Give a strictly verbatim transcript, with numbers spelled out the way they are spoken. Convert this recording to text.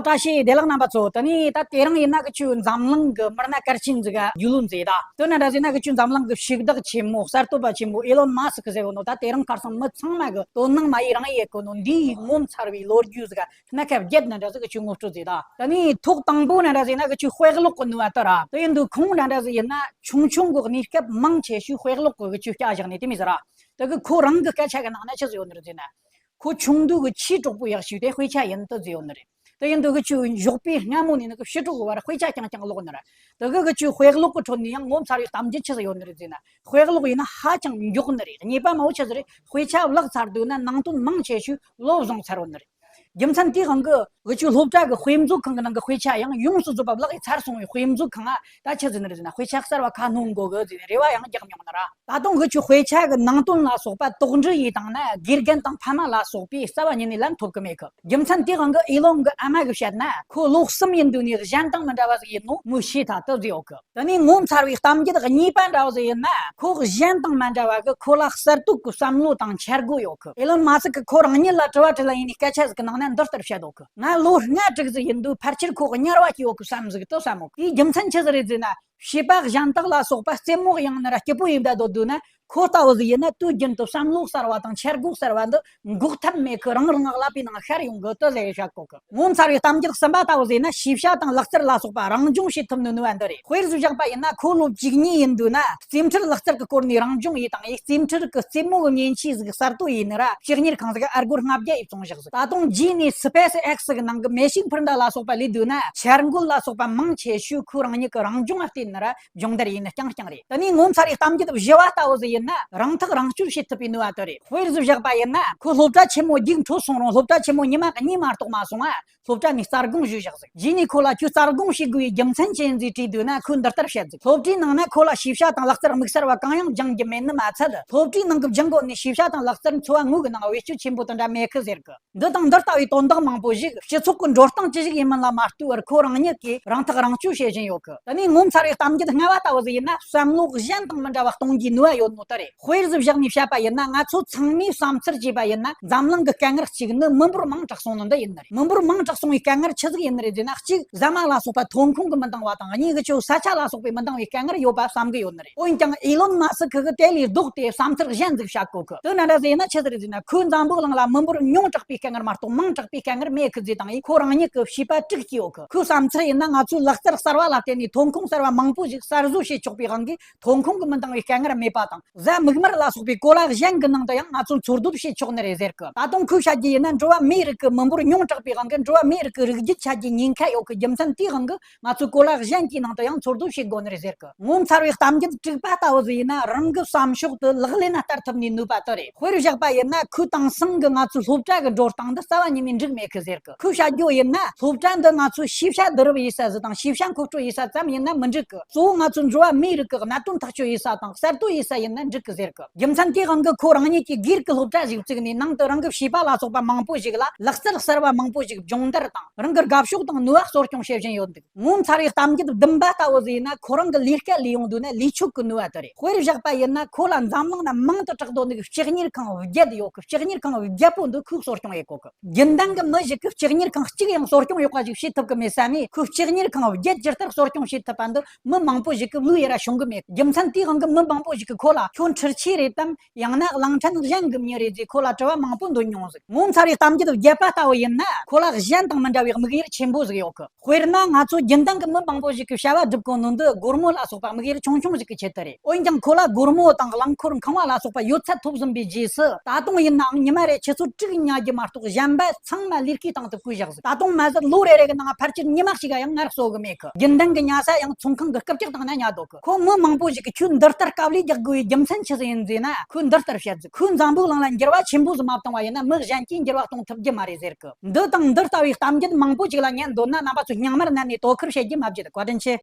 བཀྲ་ཤིས་བདེ་ལེགས་རྣམ་པ་ཚོ། ད་ནི་ད་དེ་རིང་ཡིན་ན་གི་ཆུ་འཛམ་གླིང་གི་མི་སྣ་གལ་ཆེན་ཟིག་ག་རྒྱུས་ལོན་མཛད་ད། དོན་ན་འདྲ་ཟིག་ན་གི་ཆུ་འཛམ་གླིང་གི་ཕྱུག་བདག་ཆེན་མོ་གསར་གཏོད་པ་ཆེན་མོ་ཨེ་ལོན་མཱ་སི་ཁི་ཟེར་བ་ནོ། ད་དེ་རིང་ཁར་སང་མི་ཚང་མ་གི་དོ་སྣང་མ་ཡི་རང་ཡེ་གོ་ནོ། འདིའི་ངོ་མཚར་བའི་ལོ་རྒྱུས་ཟིག་ག་སྣ་ཁ་བརྒྱད་ན་འདྲ་ཟིག་གི་ཆུ་ངོ་སྤྲོད་མཛད་ད། ད་ནི་ཐོག་དང་པོ་ན་འདྲ་ཟིག་ན་གི་ཆུ་དཔེ་ཀློག་གི་ནུས་པ་དེ་ར། དེ་ཡིན་དུས་ཁོང་ན་འདྲ་ཟིག་ཡིན་ན་ཆུང་ཆུང་གི་གནས་སྐབས་མང་ཆེ་ཤོས་དཔེ་ཀློག་གི་གི་ཆུ་སྐྱ་བཞག་ནས་དེ་མི་ཟེར་ར། ད་གི་ཁོ་རང་གི་སྐད་ཆ་གི་ནང་ན་ཆི་ཟིག་ཡོད་ནི་རེད་ཟེར་ན། ཁོ་ཆུང་དུས་གི་ཆེས་གྲོགས་པོ་ཡག་ཤོས་དེ་དཔེ་ཆ་ཡིན་དུ་ཟེར་ཡོད་ནི་རེད། དེ་ཡིན་དུས་གི་ཆུ་ཞོགས་པའི་སྔ་མོ་ནས་ནི་གི་ཕྱི་དྲོ་གི་བར་དཔེ་ཆ་རྐྱང་རྐྱང་ཀློག་ནི་རེད། དེ་གི་གི་ཆུ་དཔེ་ཀློག་གི་ཁྲོད་ནས་ཡང་ངོ་མཚར་བའི་གཏམ་རྒྱུད་ཆི་ཟིག་ཡོད་ནི་རེད་ཟེར་ན། དཔེ་ཀློག་ཡིན་ན་ཧ་ཅང་མགྱོགས་ནི་རེད། གཉིས་པ་མ་བོ་ཆི་ཟིག་རེད། དཔེ་ཆ་བཀླགས་ཚར་དུས་ན་ནང་དོན་མང་ཆེ་ཤོས་བློ་བཟུང་ཚར་ཡོད་ནི་རེད། རྒྱུ་མཚན་དེའི་དབང་གིས་འུ་ཆོའི་སློབ་གྲྭ་གི་དཔེ་མཛོད་ཁང་གི་ནང་གི་དཔེ་ཆ་ཡང་ཡོངས་སུ་རྫོགས་པ་བརླག་ཡི་ཚར་སོང་བའི་དཔེ་མཛོད་ཁང་ང་ད་ཆི་ཟེར་ནི་རེད་ཟེར་ན། དཔེ་ཆ་གསར་བ་ཁ་སྣོན་དགོས་གི་ཟེར་ནས་རེ་བ་ཡང་རྒྱག་མྱོང་ནི་ར། ད་དུང་འུ་ཆོའི་དཔེ་ཆ་གི་ནང་དོན་ལ་སོགས་པ་དོགས་འདྲི་ཡས་བཏང་ན་དགེ་རྒན་དང་ཕ་མ་ལ་སོགས་པས་རྩ་བ་ཉིད་ནས་ལན་ཐོབ་གི་མེད་གི། རྒྱུ་མཚན་དེའི་དབང་གིས་ཨེ་ལོན་གི་ཨ་མ་གིས་བཤད་ན། ཁོ་ལོ་གསུམ་ཡིན་དུས་ནས་གཞན་དང་མི་འདྲ་བ་ཟིག་ཡིན་ནོ་མོས་ཤེས་ཐལ་དུ་ཟེར་ཡོད་གི། དེ་ནས་ངོ་མཚར་བའི་གཏམ་རྒྱུད་གཉིས་པ་འདྲ་བོ་ཟིག་ཡིན་ན། ཁོ་གཞན་དང་མ་འདྲ་བ་གི་ཁོ་ལ་གསར་གཏོད་ཀྱི་བསམ་བློ་དང་འཆར་སྒོ་ཡོད་གི། ཨེ་ལོན་མཱ་སི་ཁི་ཁོ་རང་ཉིད་ལ་དྲི་བ་དྲིས་ལན་ཡིན་ནི་སྐད་ཆ་ཟིག་གི་ནང་ན་འདི་ལྟར་བཤད་ཡོད་གི། ང་ལོ་ལྔ་དྲུག་ཟིག་ཡིན་དུས་ཕལ་ཆེར་ཁོ་དམྱལ་བ་སྐྱེ་ཡོད་གི་བསམ་ཟིག་དུ་བསམ་ཡོད་གི། དེའི་རྒྱུ་མཚན་ཆི་ཟིག་རེད་ཟེར་ན། བྱིས་པ་གཞན་དག་ལ་སོགས་པ་རྩེད་མོ་གཡེང་ནི་ར་སྐྱིད་པོ་ཡིན་བསྡད་སྡོད་དུས་ན། ཁོ་ལྟ་བུ་ཟིག་ཡིན་ན་དུས་རྒྱུན་དུ་བསམ་བློ་གསར་བ་དང་འཆར་སྒོ་གསར་བ་འདི་འགོག་ཐབས་མེད་གི། རང་རང་ལག་པའི་ནང་ཤར་ཡོང་གི་དུ་ཟེར་བཤད་གོ་གི། ངོ་མཚར་བའི་གཏམ་རྒྱུད་གསུམ་པ་ལྟ་བུ་ཟིག་ཡིན་ན། ཤེས་བྱ་དང་ལག་རྩལ་ལ་སོགས་པ་རང་སྦྱོང་བྱེད་ཐུབ་ནི་ནུས་པ་འདི་རེད། དཔེར་བཞག་པ་ཡིན་ན། ཁོ་ལོ་བཅུ་གཉིས་ཡིན་དུས་ན་རྩེད་འཕྲུལ་ལག་རྩལ་གི་སྐོར་ནས་རང་སྦྱོང་ཡས་དང་ཡས། རྩེད་འཕྲུལ་གི་རྩེད་མོ་གི་མཉེན་ཆས་ཟིག་གསར་གཏོད་ཡས་ནི་ར་ཕྱི་གཉེར་ཁང་ཟིག་ཨ་སྒོར་ལྔ་བརྒྱ་ཡས་བཙོང་བཞག་ཟིག། ད་དུང་རྗེས་ནས་སི་པེ་སི་ཨེག་སི་གི་ནང་གི་མེ་ཤིང་འཕུར་མདའ་ལ་སོགས་པ་ལས་དུས་ན། འཆར་འགོད་ལ་སོགས་པ་མང་ཆེ་ཤོས་ཁོ་རང་ཉིད་ཀྱི་རང་སྦྱོང་ལ་བརྟེན་ནི་ར་སྦྱོང་བརྡར་ཡས་ནི་རྐྱང་རྐྱང་རེད། དེ་ནས་ངོ་མཚར་བའི་གཏམ་རྒྱུད་བཞི་བ་ལྟ་བུ་ཟིག་ཡིན་ན། རང་ཐག་རང་གཅོད་བྱེད་ཐུབ་པའི་ནུས་པ་དེ་རེད། དཔེར་བཞག་པ་ཡིན་ན། ཁོ་སློབ་གྲྭ་ཆེན་མོ་རྒྱུགས་འཕྲོད་སོང་རུང་། སློབ་གྲྭ་ཆེན་མོ་ཉི་མ་གཉིས་མ་གཏོགས་མ་སོང་ང་སློབ་གྲྭ་ནས་རྩ་དགོངས་ཞུས་བཞག་ཟིག། རྗེས་ནས་ཁོ་ལ་ཁྱོད་རྩ་དགོངས་བྱེད་དགོས་པའི་རྒྱུ་མཚན་ཅི་ཡིན་ཟེར་དྲིས་དུས་ན། ཁོས་འདི་ལྟར་བཤད་ཟིག། སློབ་གྲྭའི་ནང་ན་ཁོ་ལ་ཤེས་བྱ་དང་ལག་རྩལ་དམིགས་བསལ་བ་གང་ཡང་སྦྱང་རྒྱུ་མེད་ནི་མ་ཚད། སློབ་གྲྭའི་ནང་གི་སྦྱང་དགོས་ནི་ཤེས་བྱ་དང་ལག་རྩལ་འཚོ་བ་དངོས་ཀྱི་ནང་བེད་སྤྱོད་ཆེན་པོ་དེ་འདྲ་མེད་གི་ཟེར་གི། འདི་དང་འདི་ལྟ་བུའི་དོན་དག་མང་པོ་ཞིག་སྤྱི་ཚོགས་ཀྱི་འགྲོ་སྟངས་ཅི་ཞིག་ཡིན་མིན་ལ་མ་ལྟོས་པར་ཁོ་རང་ཉིད་ཀྱིས་རང་ཐག་རང་གཅོད་བྱེད་བཞིན་ཡོད་གི། དེ་ནས་ངོ་མཚར་བའི་གཏམ་རྒྱུད་ལྔ་བ་ལྟ་བུ་ཟིག་ཡིན་ན། བསམ་བློ་གཞན་དང་མི་འདྲ་བ་གཏོང་རྒྱུའི་ནུས་པ་ཡོད་ནོ་དེ་རེད། དཔེར་བཞག་ནས་བཤད་པ་ཡིན་ན། ང་ཚོ་ཚང་མས་བསམ་ཚུལ་བྱས་པ་ཡིན་ན། འཛམ་གླིང་གི་དཀའ་ངལ་གཅིག་ནི་མི་འབོར་མང་དྲགས་སོང་ནི་འདི་ཡིན་ནི་རེད། མི་འབོར་མང་དྲགས་སོང་བའི་དཀའ་ངལ་ཆི་ཟིག་ཡིན་ནི་རེད་ཟེར་ན། གཅིག་ཟ་མ་ལ་སོགས་པ་ཐོན་ཁུངས་ཀྱི་མི་འདང་བ་དང་། གཉིས་ཀྱི་ཆུ་ས་ཆ་ལ་སོགས་པའི་མི་འདང་བའི་དཀའ་ངལ་ཡོད་པ་བསམ་གི་ཡོད་ནི་རེད། འོན་ཀྱང་ཨེ་ལོན་མཱ་སི་ཁི་གིས་དེ་ལས་ལྡོག་སྟེ་བསམ་ཚུལ་གཞན་ཟིག་བཤད་གོ་གི། དེ་ན་འདྲ་ཟིག་ཡིན་ན་ཆི་ཟིག་རེད་ཟེར་ན། ཁོས་འཛམ་བུ་གླིང་ལ་མི་འབོར་ཉུང་དྲགས་པའི་དཀའ་ངལ་མ་གཏོགས་མང་དྲགས་པའི་དཀའ་ངལ་མེད་གི་ཟེར་བཏང་ཡིན། ཁོ་རང་ཉིད་ཀྱི་བྱིས་པ་དྲུག་སྐྱེས་ཡོད་གི། ཁོས་བསམ་ཚུལ་ཡིན་ན། ང་ཚོས་ལག་རྩལ་གསར་བ་ལ་བརྟེན་ནས་ཐོན་ཁུངས་གསར་བ་མང་པོ་ཞིག་གསར་བཟོ་བྱེད་ཆོག་པའི་དབང་གིས་ཐོན་ཁུངས་ཀྱི་མི་འདང་བའི་དཀའ་ངལ་མེད་པ་དང་། གཟའ་མིག་དམར་ལ་སོགས་པའི་གོ་ལ་གཞན་གྱི་ནང་དུ་ཡང་ང་ཚོས་འཚོལ་སྡུད་བྱེད་ཆོག་ནི་རེད་ཟེར་གི། ད་དུང་ཁོས་བཤད་རྒྱུ་ཡིན་ན། འགྲོ་བ་མིའི་རིགས་ཀྱི་མི་འབོར་ཉུང་དྲགས་པའི་དབང་གིས་འགྲོ་བ་མིའི་རིགས་ཀྱི་རིགས་རྒྱུད་ཆ་རྒྱུས་ཉེན་ཁ་ཡོད་གི། རྒྱུ་མཚན་དེའི་དབང་གིས་ང་ཚོས་གོ་ལ་གཞན་གྱི་ནང་དུ་ཡང་འཚོལ་སྡུད་བྱེད་དགོས་ནི་རེད་ཟེར་གི། ངོ་མཚར་བའི་གཏམ་རྒྱུད་དྲུག་པ་ལྟ་བུ་ཟིག་ཡིན་ན། རང་གི་བསམ་ཕྱོགས་དེ་ལག་ལེན་ལ་བསྟར་ཐུབ་ནིའི་ནུས་པ་དེ་རེད། དཔེར་བཞག་པ་ཡིན་ན། ཁོས་དེང་སང་གི་ང་ཚོའི་སློབ་གྲྭ་གི་འགྲོ་སྟངས་འདི་རྩ་བ་ཉིད་ནས་འགྲིག་མེད་གི་ཟེར་གི། ཁོས་བཤད་རྒྱུ་ཡིན་ན། སློབ་གྲྭ་འདི་ང་ཚོས་ཤེས་བྱ་བསྡུ་རུབ་ཡེད་ས་ཟིག་དང་ཤེས་བྱ་མཁོ་སྤྲོད་ཡེད་ས་ཙམ་ཡིན་ན་མི་འགྲིག་གི། གཙོ་བོ་ང་ཚོ་འགྲོ་བ་མིའི་རིགས་ཀྱི་གནད་དོན་ཐག་གཅོད་ཡེད་ས་དང་གསར་གཏོད་ཡེད་ས་ཡིན་ན་འགྲིག་གི་ཟེར་གི། རྒྱུ་མཚན་དེའི་དབང་གིས་ཁོ་རང་ཉིད་ཀྱིས་སྒེར་གྱི་སློབ་གྲྭ་ཞིག་བཙུགས་ནས། ནང་དུ་རང་གི་བྱིས་པ་ལ་སོགས་པ་མང་པོ་ཞིག་ལ་ལག་རྩལ་གསར་བ་མང་པོ་ཞིག་སྦྱོང་བརྡར་དང་། རང་གི་དགའ་ཕྱོགས་དང་ནུས་པ་གསོ་སྐྱོང་བྱེད་བཞིན་ཡོད་འདུག། ངོ་མཚར་བའི་གཏམ་རྒྱུད་བདུན་པ་ལྟ་བུ་ཟིག་ཡིན་ན། ཁོ་རང་གི་ལས་ཀ་ལས་ཡོང་དུས་ན་ལས་ཆོད་ཀྱི་ནུས་པ་དེ་རེད། དཔེར་བཞག་པ་ཡིན་ན། ཁོ་ལ་འཛམ་གླིང་ན་མང་དུ་གྲགས་སྡོད་ནི་གི་སྤྱི་གཉེར་ཁང་བརྒྱད་ཡོད་གི། སྤྱི་གཉེར་ཁང་བརྒྱད་པོ་འདི་ཁོས་གསོ་སྐྱོང་ཡེད་གོ་གི། རྒྱུན་ལྡན་གྱི་མི་ཞིག་གིས་སྤྱི་གཉེར་ཁང་གཅིག་ཡང་གསོ་སྐྱོང་ཡག་པ་ཞིག་བྱེད་ཐུབ་ཀྱི་མེད་ས་ནས། ཁོས་སྤྱི་གཉེར་ཁང་བརྒྱད་ཇི་ལྟར་གསོ་སྐྱོང་བྱེད་ཐུབ་པ་འདི་མི་མང་པོ་ཞིག་གིས་ལོས་ཡེ་ར་ཤོང་གི་མེད། རྒྱུ་མཚན་དེའི་དབང་གིས་མི་མང་པོ་ཞིག་གིས་ཁོ་ལ་ཁྱོད་འཕྲུལ་ཆས་རེད་དམ། ཡང་ན་གླིང་ཕྲན་གཞན་གྱི་མྱི་རེད་ཅེས་ཁོ་ལ་དྲི་བ་མང་པོ་འདོན་མྱོང་ཟིག། ངོ་མཚར་བའི་གཏམ་རྒྱུད་བརྒྱད་པ་ལྟ་བུ་ཡིན་ན། ཁོ་ལ་གཞན་དང་མི་འདྲ་བའི་དམིགས་ཡུལ་ཆེན་པོ་ཟིག་ཡོད་གི། དཔེར་ན། ང་ཚོ་རྒྱུན་ལྡན་གྱི་མི་མང་པོ་ཞིག་གིས་བྱ་བ་སྒྲུབ་གོ་ནོ་འདི་སྒོར་མོ་ལ་སོགས་པ་དམིགས་ཡུལ་ཆུང་ཆུང་ཞིག་གི་ཆེད་དུ་རེད། འོན་ཀྱང་ཁོ་ལ་སྒོར་མོ་དང་རླངས་འཁོར་ཁང་བ་ལ་སོགས་པ་ཡོད་ཚད་ཐོབ་ཟིན་པའི་རྗེས་སུ། ད་དུང་ཡིན་ནའང་ཉི་མ་རེར་ཆུ་ཚོད་དྲུག་ཉལ་རྒྱུ་མ་གཏོགས་གཞན་པ་ཚང་མ་ལས་ཀའི་སྟེང་དུ་བསྐོས་བཞག་ཟིག། ད་དུང་མ་ཟད་ལོ་རེ་རེ་གི་ནང་ཕལ་ཆེར་ཉི་མ་གཅིག་ག་ཡང་ངལ་གསོ་གི་མེད་གི། རྒྱུན་ལྡན་གྱི་ཉལ་ས་ཡང་ཚོང་ཁང་གི་རྐུབ་བཀྱག་སྟེང་ན་ཉལ་སྡོད་གི། ཁོ་མི་མང་པོ་ཞིག་གིས་ཁྱོད་འདི་ལྟར་དཀའ་ལས་རྒྱག་དགོས་པའི་རྒྱུ་མཚན་ཆི་ཟིག་ཡིན་ཟེར་ན། ཁོས་འདི་ལྟར་བཤད་ཟིག། ཁོས་འཛམ་བུ་གླིང་ལ་འགྱུར་བ་ཆེན་པོ་ཟིག་མ་བཏང་བ་ཡིན་ན། མི་གཞན་གྱིས་འགྱུར་བ་གཏོང་ཐུབ་རྒྱུ་མ་རེད་ཟེར་གི། འདི་དང་འདི་ལྟ་བུའི་གཏམ་རྒྱུད་མང་པོ་ཅིག་ལ་ཉན་འདོད་ན། རྣམ་པ་ཚོས་རྙིང་མར་མནན་ནས་དོ་ཁུར་བྱེད་རྒྱུ་མ་བརྗེད། བཀའ་དྲིན་ཆེ།